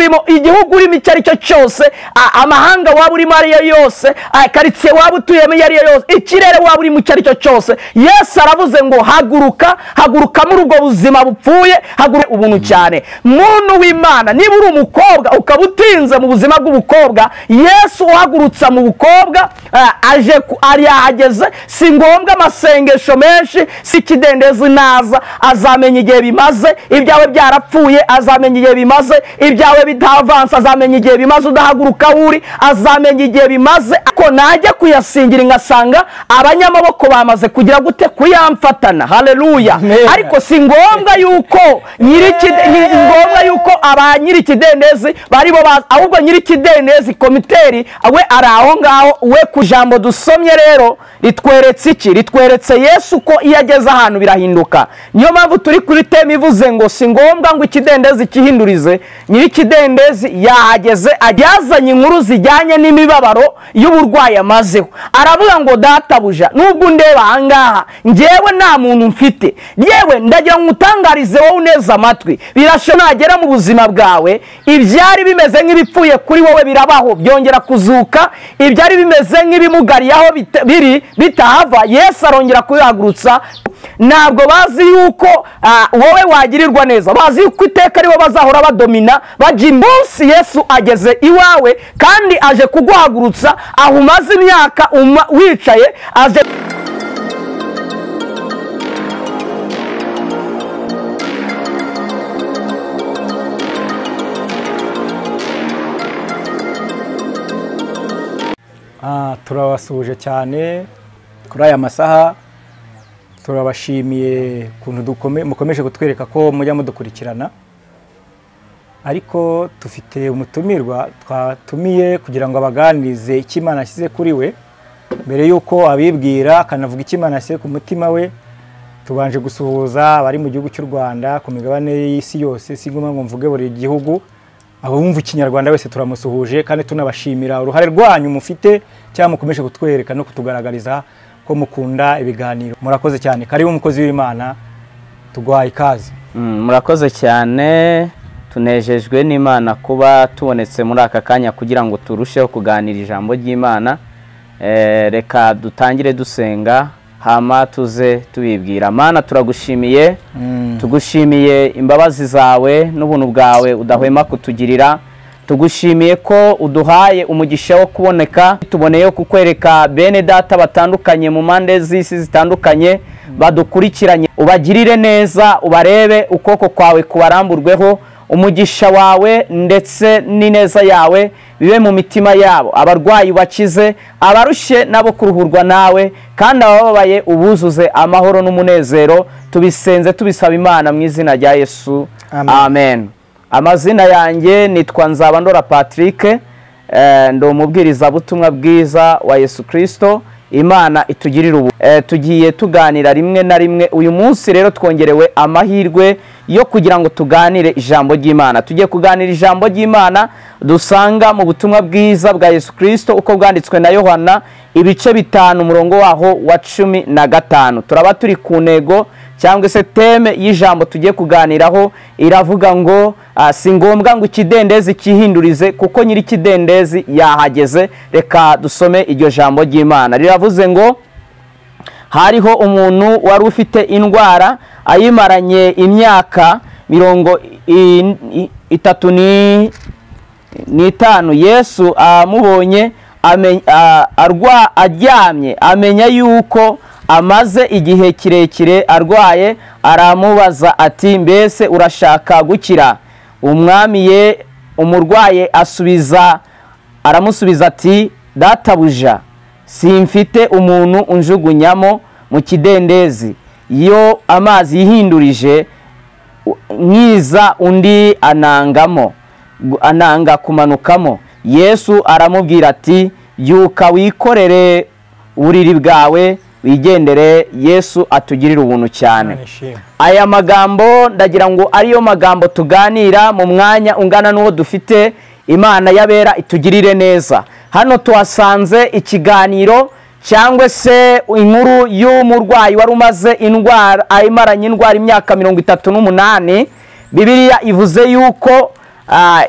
urimo, igihugu urimo icyo ari cyo cyose, amahanga waba urimo ariyo yose, karitsiye waba utuyemo iyo ariyo yose, ikirere waba urimo icyo ari cyo cyose, Yesu aravuze ngo haguruka, haguruka muri ubwo buzima bupfuye, haguruka ubuntu cyane. Muntu w'Imana, niba uri umukobwa ukaba utinze mu buzima bw'ubukobwa, Yesu uhagurutsa mu bukobwa aje ari yahageze. Si ngombwa amasengesho menshi, si ikidendezi naza, azamenya igihe bimaze, ibyawe byarapfuye azamenya igihe bimaze, ibyawe bitavanse azamenya igihe bimaze, udahaguruka aho uri azamenya igihe bimaze. Ko najya kuyasingira ngasanga abanyamaboko bamaze kugira gute kuyamfatana. Haleluya. Ariko si ngombwa yuko ngombwa yuko aba nyirikidendezi baribo bazi, ahubwo nyirikidendezi komiteri we ari aho ngaho. We ku jambo dusomye rero ritweretse iki? Ritweretse Yesu ko iyo ageze ahantu birahinduka. Niyo mpamvu turi kuri teme ivuze ngo si ngombwa ngo ikidendezi kihindurize, nyirikidendezi yahageze, ajyazanye inkuru zijyanye n'imibabaro y'uburwayi amazeho. Aravuga ngo databuja, nubwo undeba aha ngaha njyewe nta muntu mfite, yewe ndagira ngo utangarize wowe uneze amatwi, birasho nagera mu buzima bwawe ibyari bimeze nk'ibipfuye kuri wowe birabaho byongera kuzuka, ibyari bimeze nk'ibimugariye aho biri bitahava, Yesu arongera kuyahagurutsa. Ntabwo bazi yuko wowe wagirirwa neza, bazi yuko iteka aribo bazahora badomina bajya umunsi. Yesu ageze iwawe kandi aje kuguhagurutsa aho umaze imyaka wicaye, aje. Turabasuhuje cyane kuri aya masaha, turabashimiye ukuntu mukomeje kutwereka ko mujya mudukurikirana. Ariko tufite umutumirwa twatumiye kugira ngo abaganirize icyo Imana yashyize kuri we. Mbere yuko abibwira akanavuga icyo Imana yashyize ku mutima we, tubanje gusuhuza abari mu gihugu cy'u Rwanda, ku migabane y'isi yose, si ngombwa ngo mvuge buri gihugu, abumva ikinyarwanda wese turamusuhuje, kandi tunabashimira uruhare rwanyu mufite cyangwa mukomeje kutwereka no kutugaragariza ko mukunda ibiganiro. Murakoze cyane. Karibu umukozi w'Imana, tuguhaye ikaze. Murakoze cyane, tunejejwe n'Imana kuba tubonetse muri aka kanya kugira ngo turusheho kuganira ijambo ry'Imana. Reka dutangire dusenga, hama tuze tubibwira. Mana, turagushimiye, tugushimiye imbabazi zawe n'ubuntu bwawe udahwema kutugirira. Tugushimiye ko uduhaye umugisha wo kuboneka, tuboneye kukwereka bene data batandukanye mu mpande z'isi zitandukanye badukurikiranye. Ubagirire neza, ubarebe ukuboko kwawe kubaramburweho, umugisha wawe ndetse n'ineza yawe bibe mu mitima yabo. Abarwayi bakize, abarushe nabo kuruhurwa nawe, kandi abababaye ubuzuze amahoro n'umunezero. Tubisenze tubisaba Imana mu izina rya Yesu, amen. Amazina yanjye nitwa Nzabandora Patrick, ndi umubwirizabutumwa bwiza wa Yesu Kristo. Imana itugirire ubu. Tugiye tuganira rimwe na rimwe. Uyu munsi rero twongerewe amahirwe yo kugira ngo tuganire ijambo ry'Imana. Tugiye kuganira ijambo ry'Imana dusanga mu butumwa bwiza bwa Yesu Kristo uko bwanditswe na Yohana ibice 5 umurongo waho wa 15. Turaba turi ku ntego cyangwa se teme y'ijambo tugiye kuganiraho iravuga ngo si ngombwa ngo ikidendezi kihindurize kuko nyiri ikidendezi yahageze. Reka dusome iryo jambo ry'Imana. Riravuze ngo hariho umuntu wari ufite indwara ayimaranye imyaka 35. Yesu amubonye aryamye amenya yuko amaze igihe kirekire arwaye, aramubaza ati mbese urashaka gukira? Umwami ye umurwaye aramusubiza ati databuja, simfite umuntu unjugunyamo mu kidendezi, iyo amazi yihindurije nkiza undi ananga kumanukamo. Yesu aramubwira ati byuka wikorere uburiri bwawe wigendere. Yesu atugirira ubuntu cyane. Aya magambo ndagira ngo ariyo magambo tuganira mu mwanya ungana n'uwo dufite. Imana yabera itugirire neza. Hano tuhasanze ikiganiro cyangwa se inkuru y'umurwayi wari umaze indwara ayimaranye indwara imyaka 38. Bibiliya ivuze yuko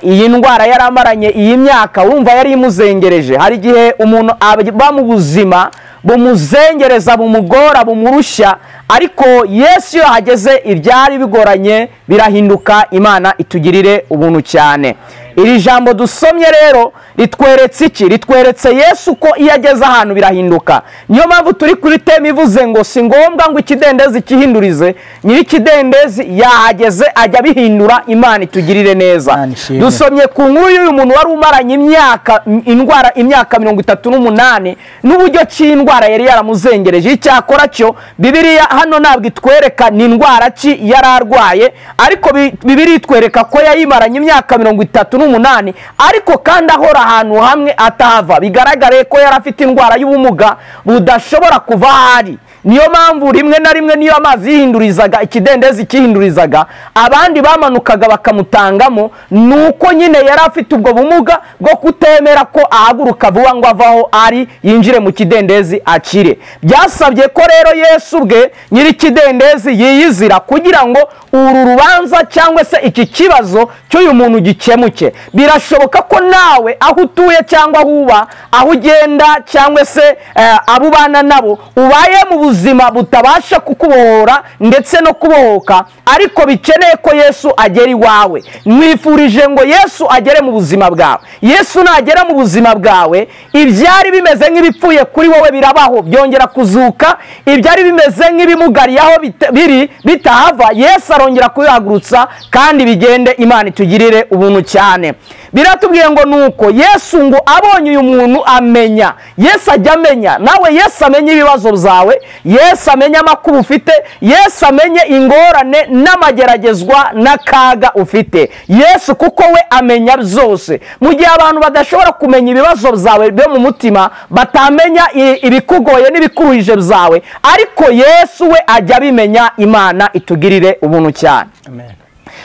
Iyi ndwara yaramaranye iyi myaka, urumva yari imuzengereje. Hari igihe umuntu aba mu buzima bumuzengereza, bumugora, bumurushya, ariko Yesu iyo ahageze ibyari bigoranye birahinduka. Imana itugirire ubuntu cyane. Iri jambo dusomye rero ritweretse iki? Ritweretse Yesu ko iyo ageze ahantu birahinduka. Niyo mpamvu turi kuri teme ivuze ngo si ngombwa ngo ikidendezi kihindurize, nyir'ikidendezi yahageze ajya bihindura. Imana itugirire neza. Dusomye ku nkuru y'uyu muntu wari umaranye imyaka indwara imyaka 38, n'uburyo cy'indwara yari yaramuzengereje. Icyakora cyo Bibiliya hano ntabwo itwereka ni indwara ki yari arwaye, ariko Bibiliya itwereka ko yayimaranye imyaka 38, ariko kandi ahora ahantu hamwe atahava. Bigaragare ko yari afite indwara y'ubumuga budashobora kuva ahari. Niyo mpamvu rimwe na rimwe niyo amazi yihindurizaga, ikidendezi kihindurizaga, abandi bamanukaga bakamutangamo, nuko nyine yari afite ubwo bumuga bwo kutemera ko ahaguruka vuba ngo avaho ari yinjire mu kidendezi akire. Byasabye ko rero Yesu ubwe nyir'ikidendezi yiyizira kugira ngo uru rubanza cyangwa se iki kibazo cy'uyu muntu gikemuke. Birashoboka ko nawe aho utuye cyangwa aho uba, aho ugenda cyangwa se abo ubana nabo, ubaye mu buzima butabasha kukubohora ndetse no kubohoka, ariko bikeneye ko Yesu agera iwawe. Mwifurije ngo Yesu agere mu buzima bwawe. Yesu nagera mu buzima bwawe, ibyari bimeze nk'ibipfuye kuri wowe birabaho, byongera kuzuka. Ibyari bimeze nk'ibimugariye aho biri bitahava, Yesu arongera kubihagurutsa kandi bigende. Imana itugirire ubuntu cyane. Biratubwiye ngo nuko Yesu ngo abonye uyu muntu amenya. Yesu ajya amenya nawe, Yesu amenye ibibazo byawe, Yesu amenye amakuba ufite, Yesu amenye ingorane n'amageragezwa n'akaga ufite. Yesu kuko we amenya byose. Mu gihe abantu badashobora kumenya ibibazo byawe byo mu mutima, batamenya ibikugoye n'ibikuruhije byawe, ariko Yesu we ajya abimenya. Imana itugirire ubuntu cyane. Amen.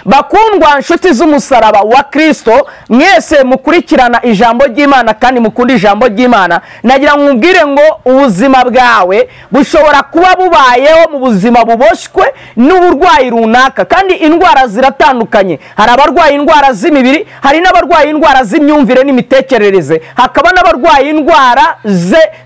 Bakundwa nshuti z'umusaraba wa Kristo, mwese mukurikirana ijambo ry'Imana kandi mukunda ijambo ry'Imana, nagira ngo nkubwire ngo ubuzima bwawe bushobora kuba bubayeho mu buzima buboshywe n'uburwayi runaka, kandi indwara ziratandukanye. Hari abarwaye indwara z'imibiri, hari n'abarwaye indwara z'imyumvire n'imitekerereze, hakaba n'abarwaye indwara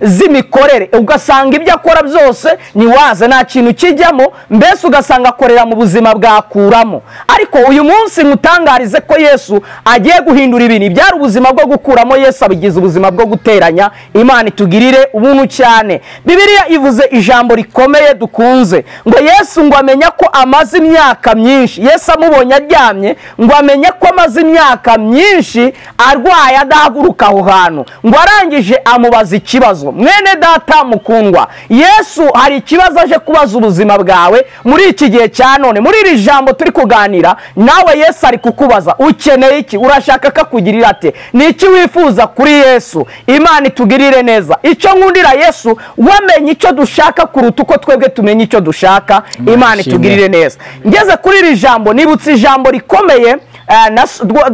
z'imikorere. Ugasanga ibyo akora byose ni waza, nta kintu kijyamo, mbese ugasanga akorera mu buzima bwakuramo. Ariko uyu munsi mutangarize ko Yesu agiye guhindura ibintu. Ibyari ubuzima bwo gukuramo, Yesu abigize ubuzima bwo guteranya. Imana itugirire ubuntu cyane. Bibiliya ivuze ijambo rikomeye dukunze, ngo Yesu ngo amenya ko amaze imyaka myinshi. Yesu amubonye aryamye ngo amenye ko amaze imyaka myinshi arwaye adahaguruka aho hantu, ngo arangije amubaza ikibazo. Mwene data mukundwa, Yesu hari ikibazo aje kubaza ubuzima bwawe muri iki gihe cya none. Muri iri jambo turi kuganira nawe, Yesu ari kukubaza ukeneye iki, urashaka kakugirira ate, ni iki wifuza kuri Yesu. Imana itugirire neza. Icyo nkundira Yesu, wamenye icyo dushaka kuruta uko twebwe tumenya icyo dushaka. Imana itugirire neza. Ngeze kuri iri jambo nibutse ijambo rikomeye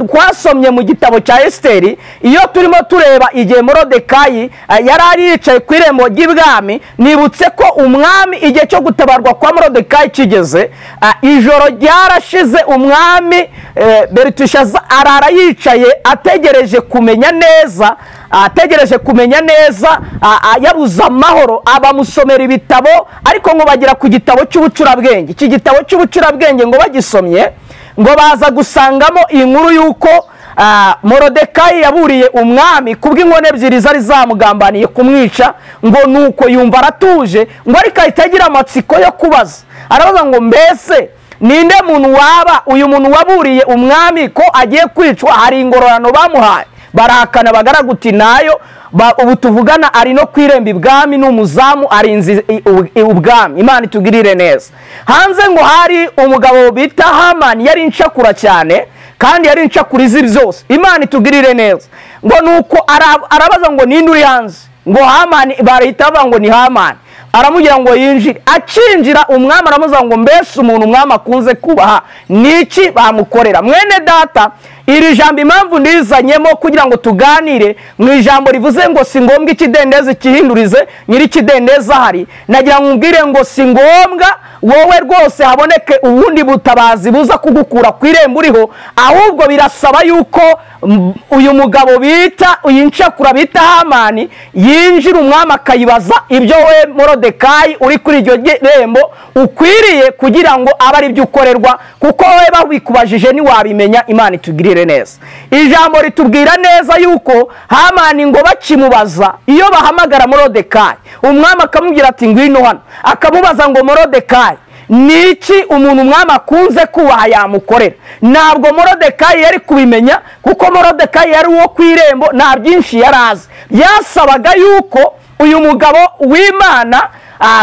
twasomye mu gitabo cya Esiteri. Iyo turimo tureba igihe Morodekayi yari ari yicaye ku irembo ry'ibwami, nibutse ko umwami igihe cyo gutabarwa kwa Morodekayi kigeze, ijoro ryarashize, umwami Beriteshaza arara yicaye ategereje kumenya neza, yabuze amahoro. Abamusomera ibitabo, ariko ngo bagera ku gitabo cy'ubucurabwenge. Iki gitabo cy'ubucurabwenge ngo bagisomye, ngo baza gusangamo inkuru y'uko Morodekayi yaburiye umwami kubw'inkone ebyiri zari zamugambaniye kumwica, ngo nuko yumva aratuje, ngo ariko ahita agira amatsiko yo kubaza. Arabaza ngo mbese ninde muntu waba uyu muntu waburiye umwami ko agiye kwicwa, hari ingororano bamuhaye? Barahakana bagaraguti nayo. Ubu tuvugana ari no kwiremba ibwami, n'umuzamu arinze ubwami. Imana itugirire neza. Hanze ngo hari umugabo bita Hamani, yari incakura cyane, kandi yari incakura izi byose. Imana itugirire neza. Ngo nuko arabaza ngo ninde uri hanze, ngo Hamani, barahita bavuga ngo ni Hamani. Aramubwira ngo yinjire. Akinjira umwami aramuza ngo mbese umuntu umwami akunze kubaha niki bamukorera? Mwene data, Iri jambo impamvu ndizanyemo kugira ngo tuganire mu ijambo rivuze ngo si ngombwa ikidendezi kihindurize nyiri ikidendezi ahari, nagira ngo umbwire ngo si ngombwa wowe rwose haboneke ubundi butabazi buza kugukura ku irembo uriho, ahubwo birasaba yuko uyu mugabo bita uyu ncakura bita Hamani yinjira umwami akayibaza ibyo we Morodekayi uri kuri iryo rembo ukwiriye kugira ngo abe ari byo ukorerwa, kuko wowe babikubajije ntiwabimenya. Imana itugirire neza. Ijambo ritubwira neza yuko Hamani ngo bakimubaza iyo bahamagara Morodekayi, umwami akamubwira ati ngwino hano, akamubaza ngo Morodekayi niki umuntu umwami akunze kubaha yamukorera? Ntabwo Morodekayi yari kubimenya, kuko Morodekayi yari uwo ku irembo, nta byinshi yari azi. Byasabaga yuko uyu mugabo w'Imana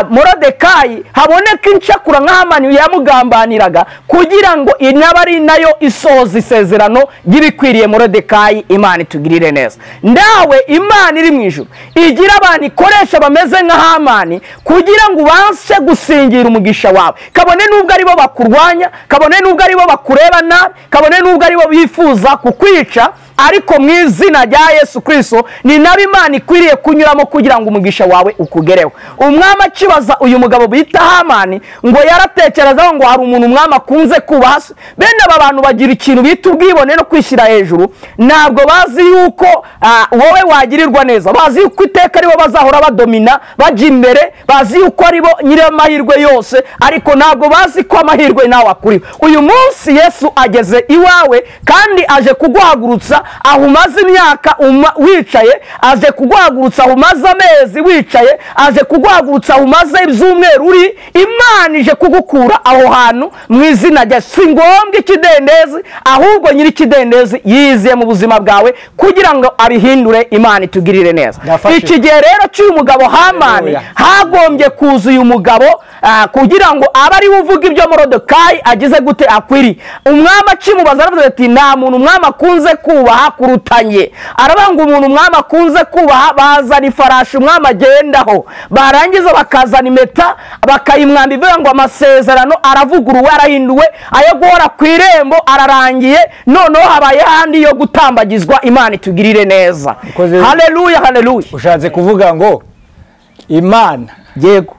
Morodekayi haboneka incakura nka Hamani yamugambaniraga, kugira ngo inaba ari nayo isohoza isezerano ry'ibikwiriye Morodekayi. Imana itugirire neza. Ndawe Imana iri mu ijuru igira abantu ikoresha bameze nka Hamani kugira ngo ubashe gusingira umugisha wawe, kabone nubwo aribo bakurwanya, kabone nubwo aribo bakureba nabi, kabone nubwo aribo bifuza kukwica, ariko mu izina rya Yesu Kristo ni nabo Imana ikwiriye kunyuramo kugira ngo umugisha wawe ukugereho. Umwami akibaza uyu mugabo bita Hamani ngo yaratekerezaho ngo hari umuntu umwami akunze kubaha. Bene aba bantu bagira ikintu bita ubwibone no kwishyira hejuru, ntabwo bazi yuko wowe wagirirwa neza, bazi yuko iteka aribo bazahora badomina bajya imbere, bazi yuko aribo nyir'amahirwe yose, ariko ntabwo bazi ko amahirwe nawe akuriho. Uyu munsi Yesu ageze iwawe kandi aje kuguhagurutsa aho umaze imyaka wicaye, aje kuguhagurutsa aho umaze amezi wicaye, aje kuguhagurutsa aho umaze ibyumweru uri. Imana ije kugukura aho hantu mu izina rya. Si ngombwa ikidendezi, ahubwo nyiri ikidendezi yiziye mu buzima bwawe kugira ngo abihindure. Imana itugirire neza. Iki gihe rero cy'uyu mugabo Hamani hagombye kuza uyu mugabo kugira ngo abe ari we uvuga ibyo Morodekayi agize gute akwiriye. Umwami akimubaza aravuga ati nta muntu umwami akunze kubaha kurutanye. Aravuga ngo umuntu umwami akunze kubaha, bazana ifarashi umwami agendaho, barangiza bakazana impeta bakayimwamba ivuga ngo amasezerano aravuguruwe arahinduwe, ayo guhora ku irembo ararangiye, noneho habaye handi yo gutambagizwa. Imana itugirire neza. Haleluya, haleluya. Ushatse kuvuga ngo Imana yego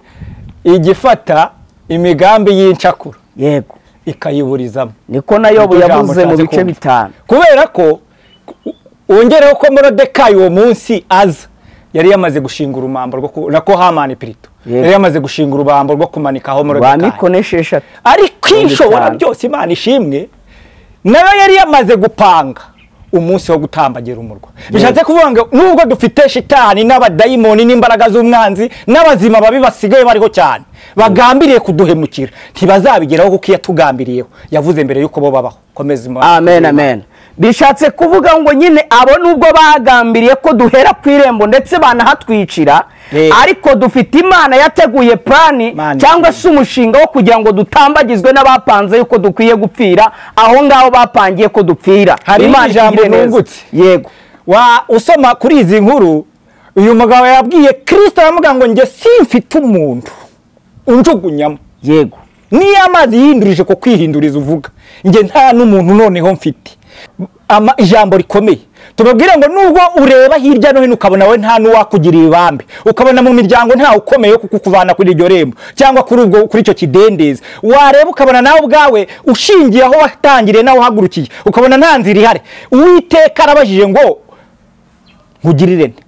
igifata imigambi y'incakura yego ikayiburizamo, niko na Yobu yavuze mu bice 5. Kubera ko wongereho ko Morodekayi uwo munsi aza yari yamaze gushinga urumambo rwo nako Hamani pirito yari yamaze gushinga urubambo rwo kumanikaho Morodekayi rwa mikono 6, ariko ishobora byose Imana ishimwe nayo yari yamaze gupanga umunsi wo gutambagira umurwa. Bishatse kuvuga ngo nubwo dufite shitani n'abadayimoni n'imbaraga z'umwanzi n'abazima babi basigaye bariho cyane bagambiriye kuduhemukira, ntibazabigeraho kuko yatugambiriyeho yavuze mbere yuko bo babaho. Komeza Imana. Amen, amen. Bishatse kuvuga ngo nyine abo nubwo bagambiriye ko duhera ku irembo ndetse banahatwicira, ariko dufite Imana yateguye plani cyangwa se umushinga wo kugira ngo dutambagizwe n'abapanze yuko dukwiye gupfira aho ngaho bapangiye ko dupfira. Hari ijambo nungutse yego wa usoma kuri izi nkuru, uyu mugabo yabwiye Kristo aramubwira ngo njye simfite umuntu unjugunyamo. Yego niyo amazi yihindurije ko kwihinduriza uvuga, njye nta n'umuntu noneho mfite. Ijambo rikomeye tubabwira ngo nubwo ureba hirya no hino ukabona we nta n'uwakugira ibibambe, ukabona mu miryango nta ukomeye kukuvana kuri iryo rembo cyangwa kuri ubwo kuri icyo kidendezi, wareba ukabona nawe ubwawe ushingiye aho watangiriye nawe uhagurukiye ukabona nta nzira ihari, Uwiteka arabajije ngo nkugirire nte?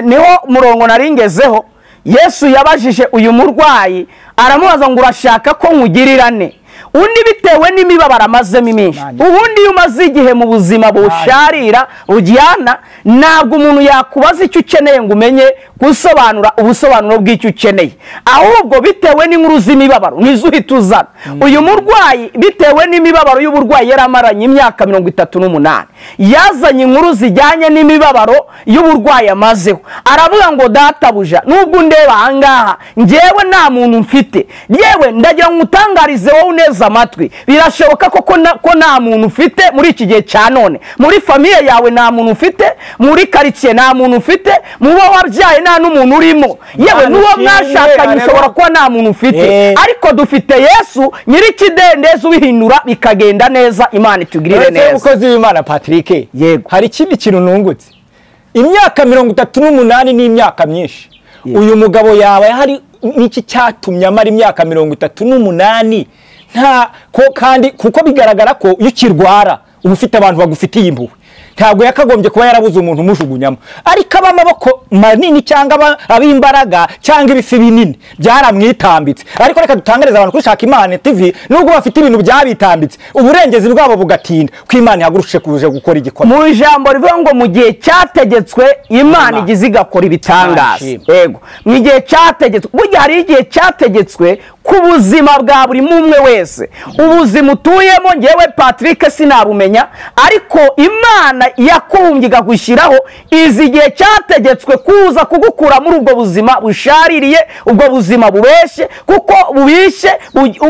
Niho murongo naringezeho. Yesu yabajije uyu murwayi aramubaza ngo urashaka ko nkugirira nte? Undi bitewe n'imibabaro amazemo iminsi. Ubundi iyo umaze igihe mu buzima busharira bujyana, ntabwo umuntu yakubaza icyo ukeneye ngo umenye gusobanura ubusobanuro bw'icyo ukeneye, ahubwo bitewe n'inkuru z'imibabaro nizo uhita uzana. Uyu murwayi bitewe n'imibabaro y'uburwayi yari amaranye imyaka 38, yazanye inkuru zijyanye n'imibabaro y'uburwayi amazeho. Aravuga ngo databuja, nubwo undeba ahangaha njyewe nta muntu mfite, yewe ndagira ngo utangarize wowe uneza amatwi, birashoboka ko nta muntu ufite muri iki gihe cya none, muri famiye yawe nta muntu ufite, muri karitsiye nta muntu ufite, mu bo wabyaye nta n'umuntu urimo, yewe n'uwo mwashakanye ushobora kuba nta muntu ufite, ariko dufite Yesu nyir'ikidendezi ubihindura bikagenda neza. Imana itugirire neza. Umukozi w'Imana Patrick, yego, hari ikindi kintu nungutse. Imyaka 38 ni imyaka myinshi. Uyu mugabo yaba hari n'iki cyatumye amara imyaka 38 nta ko, kandi kuko bigaragara ko iyo ukirwara uba ufite abantu bagufitiye impuhwe, ntabwo yakagombye kuba yarabuze umuntu umujugunyamo. Ariko ab'amaboko manini cyangwa ab'imbaraga cyangwa ibifi binini byaramwitambitse. Ariko reka dutangarize abantu kuri Shaka Imana TV, nubwo bafite ibintu byabitambitse, uburengezi bwabo bugatinda, ko Imana ihagurutse kuje gukora igikorwa. Mu ijambo rivuga ngo mu gihe cyategetswe Imana igize igakora ibitangaza. Yego, mu gihe cyategetswe, burya hari igihe cyategetswe ku buzima bwa buri mumwe wese. Ubuzima utuyemo ngewe Patrick sinabumenya, ariko Imana yakumbye igagushyiraho izi gihe cyategetswe kuza kugukura muri ubwo buzima bushaririye, ubwo buzima bubeshye, kuko bubishe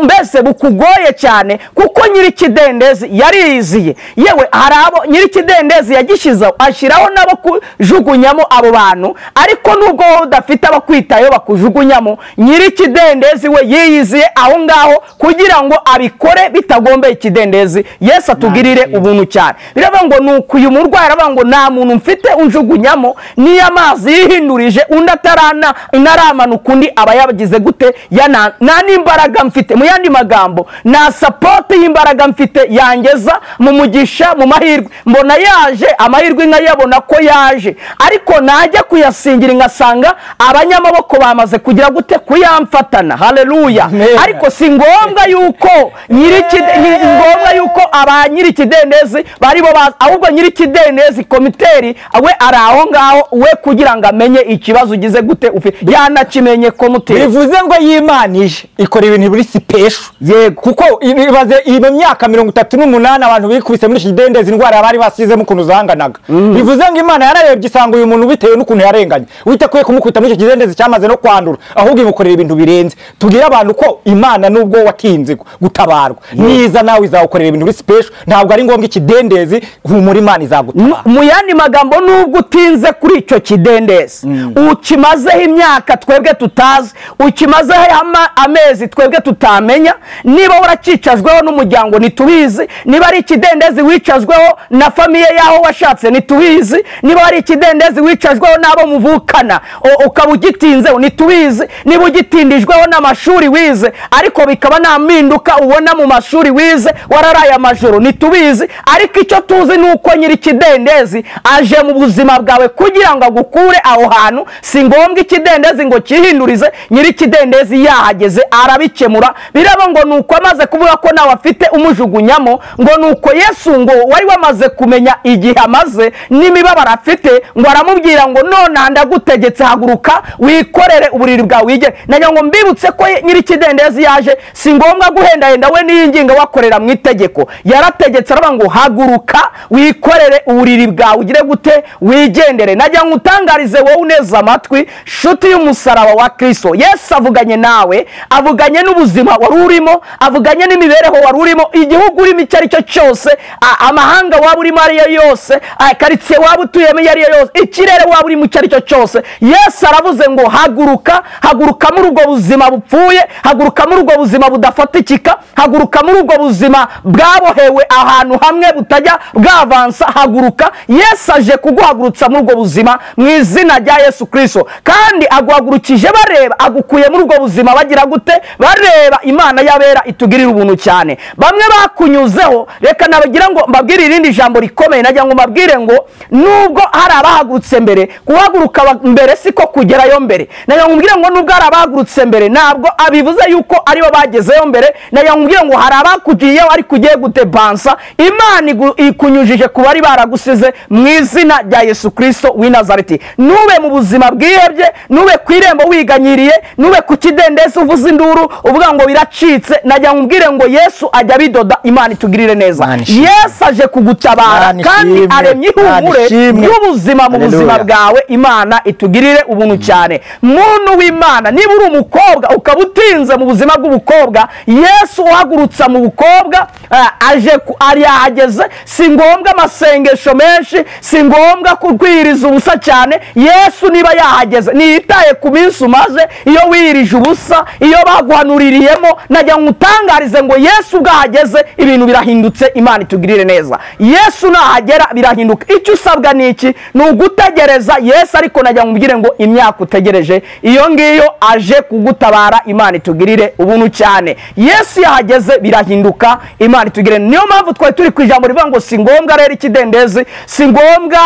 mbese bukugoye cyane, kuko nyir'ikidendezi yariziye. Yewe hari abo nyir'ikidendezi yagishyizeho, ashyiraho nabo kujugunyamo abo bantu, ariko nubwo wowe udafite abakwitayeho bakujugunyamo, nyir'ikidendezi we yiyiziye aho ngaho kugira ngo abikore bitagombeye ikidendezi. Yesu atugirire ubuntu cyane. Biravuga ngo nuko uyu murwayi aravuga ngo nta muntu mfite unjugunyamo, niyo amazi yihindurije undi atarana inaramanuka undi aba yabagize gute, nta n'imbaraga mfite. Mu yandi magambo, nta sapoti y'imbaraga mfite yangeza mu mugisha, mu mahirwe. Mbona yaje amahirwe nkayabona ko yaje, ariko najya kuyasingira ngasanga abanyamaboko bamaze kugira gute, kuyamfatana. Haleluya. Ariko si ngombwa yuko ngombwa yuko aba nyir'ikidendezi bari bo, ahubwo nyir'ikidendezi komiteri we ari aho ngaho we kugira ngo amenye ikibazo ugize gute ufite, yanakimenye komuteri. Bivuze ngo y'Imana ije ikora ibintu biri special. Yego, kuko ibaze iyo myaka 38 abantu bikubise muri kidendezi indwara bari basizemo ukuntu zanganaga. Bivuze ngo Imana yararebye isanga uyu muntu bitewe n'ukuntu yarenganye, witakwiye kumukubita muri kidendezi cyamaze no kwandura, ahubwo imukorera ibintu birenze. Tubwire abantu ko Imana nubwo watinze gutabarwa niza nawe izagukorera ibintu biri special. Ntabwo ari ngombwa ikidendezi, humura Imana izagutabara. Mu yandi magambo, nubwo utinze kuri icyo kidendezi, ukimazeho imyaka twebwe tutazi, ukimazeho amezi twebwe tutamenya, niba warakicajweho n'umuryango ntitubizi, niba ari ikidendezi wicajweho na famiye yaho washatse ntitubizi, niba ari ikidendezi wicajweho n'abo muvukana ukaba ugitinzeho ntitubizi, niba ugitindijweho n'amashuri wize ariko bikaba nta mpinduka ubona mu mashuri wize, wararaye amajoro ntitubizi, ariko icyo tuzi ni uko nyir'ikidendezi aje mu buzima bwawe kugira ngo agukure aho hantu. Si ngombwa ikidendezi ngo kihindurize, nyir'ikidendezi yahageze arabikemura. Biraba ngo nuko amaze kuvuga ko nawe afite umujugunyamo, ngo nuko Yesu ngo wari wamaze kumenya igihe amaze n'imibabaro afite, ngo aramubwira ngo none ndagutegetse haguruka wikorere uburiri bwawe wige. Nagira ngo mbibutse ko nyir'ikidendezi yaje, si ngombwa guhendahenda we n'iyinginga wakorera mu itegeko. Yarategetse aravuga ngo haguruka wikorere uburiri bwawe ugire gute, wigendere. Nagira ngo utangarize wowe uneze amatwi, shuti y'umusaraba wa Kristo. Yesu avuganye nawe, avuganye n'ubuzima wari urimo, avuganye n'imibereho wari urimo, igihugu urimo icyo ari cyo cyose, amahanga waba urimo ariyo yose, karitsiye waba utuyemo iyo ariyo yose, ikirere waba urimo icyo ari cyo cyose. Yesu aravuze ngo haguruka, haguruka muri ubwo buzima bupfuye, haguruka muri ubwo buzima budafatikika, haguruka muri ubwo buzima bwabohewe ahantu hamwe butajya bwavansa. Haguruka, Yesu aje kuguhagurutsa muri ubwo buzima mu izina rya Yesu Kristo. Kandi aguhagurukije bareba, agukuye muri ubwo buzima bagira gute, bareba. Imana y'abera itugirira ubuntu cyane. Bamwe bakunyuzeho, reka nabagira ngo mbabwire irindi jambo rikomeye. Nagira ngo mbabwire ngo nubwo hari abahagurutse mbere, guhaguruka mbere siko kugerayo mbere. Nagira ngo mbwire ngo nubwo hari abahagurutse mbere, ntabwo abivuze yuko aribo bagezeyo mbere. Nagira ngo mbwire ngo hari abakugiyeho ariko ugiye gutebansa, Imana ikunyujije ku bari baragusize mu izina rya Yesu Kristo w'i Nazareti. Nube mu buzima bwihebye, nube ku irembo wiganyiriye, nube ku kidendezi uvuza induru uvuga ngo biracitse. Nagira ngo mbwire ngo Yesu ajya bidoda. Imana itugirire neza. Yesu aje kugutabara kandi aremye ihumure y'ubuzima mu buzima bwawe. Imana itugirire ubuntu cyane. Muntu w'Imana, niba uri umukobwa ukaba utinze mu buzima bw'ubukobwa, Yesu uhagurutsa mu bukobwa aje ari yahageze. Si ngombwa amasengesho menshi, si ngombwa kurwiriza ubusa cyane. Yesu niba yahageze ntiyitaye ku minsi umaze, iyo wirije ubusa, iyo baguhanuririyemo, najya ngutangarize ngo Yesu ubwahageze ibintu birahindutse. Imana itugirire neza. Yesu nahagera birahinduka. Icyo usabwa ni iki? Ni ugutegereza Yesu. Ariko najya ngubwire ngo imyaka utegereje iyo ngiyo aje kugutabara. Imana itugirire ubuntu cyane. Yesu yahageze birahinduka. Imana itugirire. Niyo mpamvu twari turi ku ijambo rivuga ngo si ngombwa rero ikidendezi, si ngombwa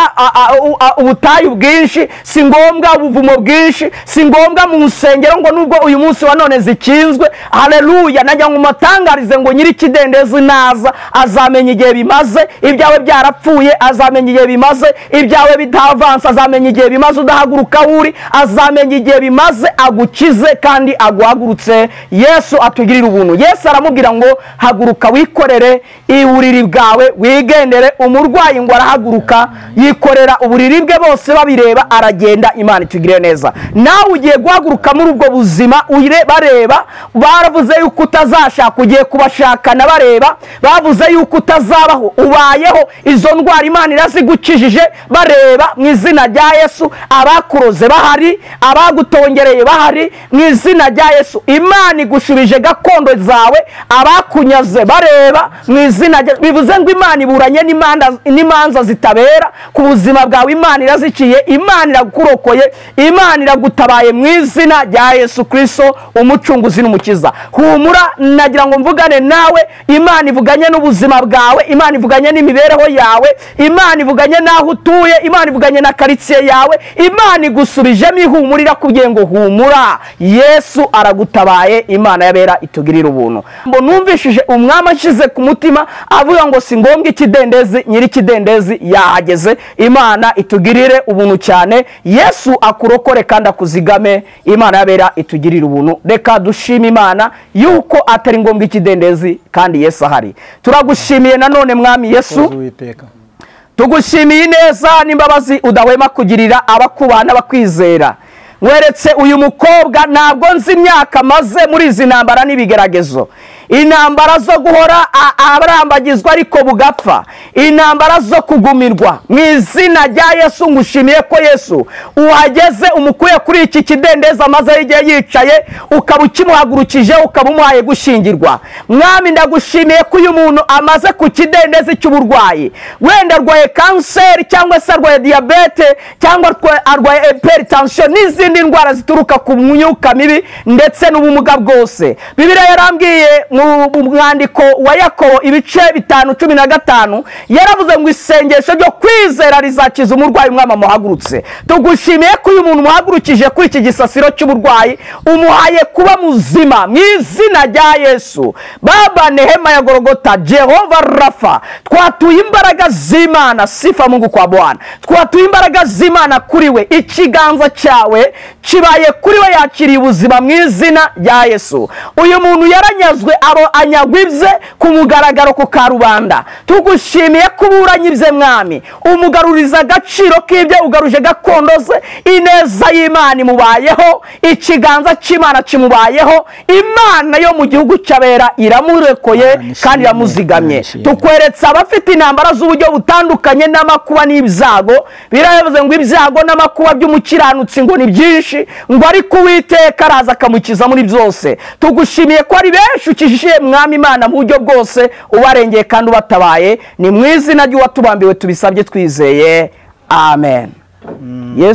ubutayu bwinshi, si ngombwa ubuvumo bwinshi, si ngombwa mu nsengero ngo nubwo uyu munsi wa none zikinzwe. Haleluya! Najya ngo matangarize ngo nyiri ikidendezi naza azamenya igihe bimaze ibyawe byarapfuye, azamenya igihe bimaze ibyawe bitavanse, azamenya igihe bimaze udahaguruka uri, azamenya igihe bimaze agukize kandi aguhagurutse. Yesu atugirira ubuntu. Yesu aramubwira ngo haguruka wikorere uburiri bwawe wigendere. Umurwayi ngo arahaguruka yikorera uburiri bwe, bose babireba, aragenda. Imana itugirire neza. Nawe ugiye guhaguruka muri ubwo buzima bareba, baravuze yuko utazashaka, ugiye kubashakana bareba, bavuze yuko utazabaho, ubayeho. Izo ndwara Imana irazigukijije bareba mu izina rya Yesu. Abakuroze bahari, abagutongereye bahari, mu izina rya Yesu. Imana igushubije gakondo zawe, abakunyaze bareba mu izina rya. Bivuze ngo Imana iburanye n'imanza zitabera ku buzima bwawe. Imana iraziciye, Imana irakurokoye, Imana iragutabaye mu izina rya Yesu Kristo umucunguzi n'umukiza. Humura, nagira ngo mvugane nawe. Imana ivuganye n'ubuzima bwawe, Imana ivuganye n'imibereho yawe, Imana ivuganye n'aho utuye, Imana ivuganye na karitsiye yawe. Imana igusubijemo ihumura, irakubwiye ngo humura, Yesu aragutabaye. Imana yabera itugirira ubuntu. Ngo numvishije umwami ashyize ku mutima avuga ngo si ngombwa ikidendezi, nyiri ikidendezi yahageze. Imana itugirire ubuntu cyane. Yesu akurokore kandi akuzigame. Imana yabera itugirire ubuntu. Reka dushime Imana yuko atari ngombwa ikidendezi kandi Yesu ahari. Turagushimiye nanone mwami Yesu, tugushimiye neza n'imbabazi udahwema kugirira abakubana bakwizera. Weretse uyu mukobwa, ntabwo nzi imyaka maze muri izi ntambara n'ibigeragezo, intambara zo guhora abarambagizwa ariko bugapfa, intambara zo kugumirwa. Mu izina rya Yesu ngushimiye ko Yesu uhageze, umukuye kuri iki kidendezi amaze igihe yicaye, ukaba ukimuhagurukije, ukaba umuhaye gushingirwa. Mwami ndagushimiye ko uyu muntu amaze ku kidendezi cy'uburwayi, wenda arwaye kanseri cyangwa se arwaye diyabete cyangwa arwaye hypertension n'izindi ndwara zituruka ku myuka mibi ndetse n'ubumuga bwose. Bibiliya yarambwiye mu mwandiko wa Yakobo ibice 5:15 yaravuze ngo isengesho ryo kwizera rizakiza umurwayi umwami amuhagurutse. Tugushimiye ko uyu muntu umuhagurukije kuri iki gisasiro cy'uburwayi, umuhaye kuba muzima mu izina rya Yesu. Baba Nehema ya Golgota, Jehova Rafa, twatuye imbaraga z'Imana. Sifa Mungu kwa Bwana. Twatuye imbaraga z'Imana kuri we, ikiganza cyawe kibaye kuri we, yakiriye ubuzima mu izina rya Yesu. Uyu muntu yaranyazwe, abo anyagwibye ku mugaragaro ku karubanda. Tugushimiye ko uburanyibye mwami, umugaruriza agaciro k'ibyo, ugaruje gakondo ze. Ineza y'Imana imubayeho, ikiganza cy'Imana kimubayeho. Imana yo mu gihugu cy'abera iramurekoye kandi iramuzigamye. Tukweretse abafite intambara z'uburyo butandukanye n'amakuba n'ibyago. Biravuze ngo ibyago n'amakuba by'umukiranutsi ngo ni byinshi, ngo ariko Uwiteka araza akamukiza muri byose. Tugushimiye ko ari benshi ukijije mwami Imana mu buryo bwose, ubarengeye kandi ubatabaye. Ni mu izina ry'uwatubambiwe tubisabye twizeye, amen. Yesu.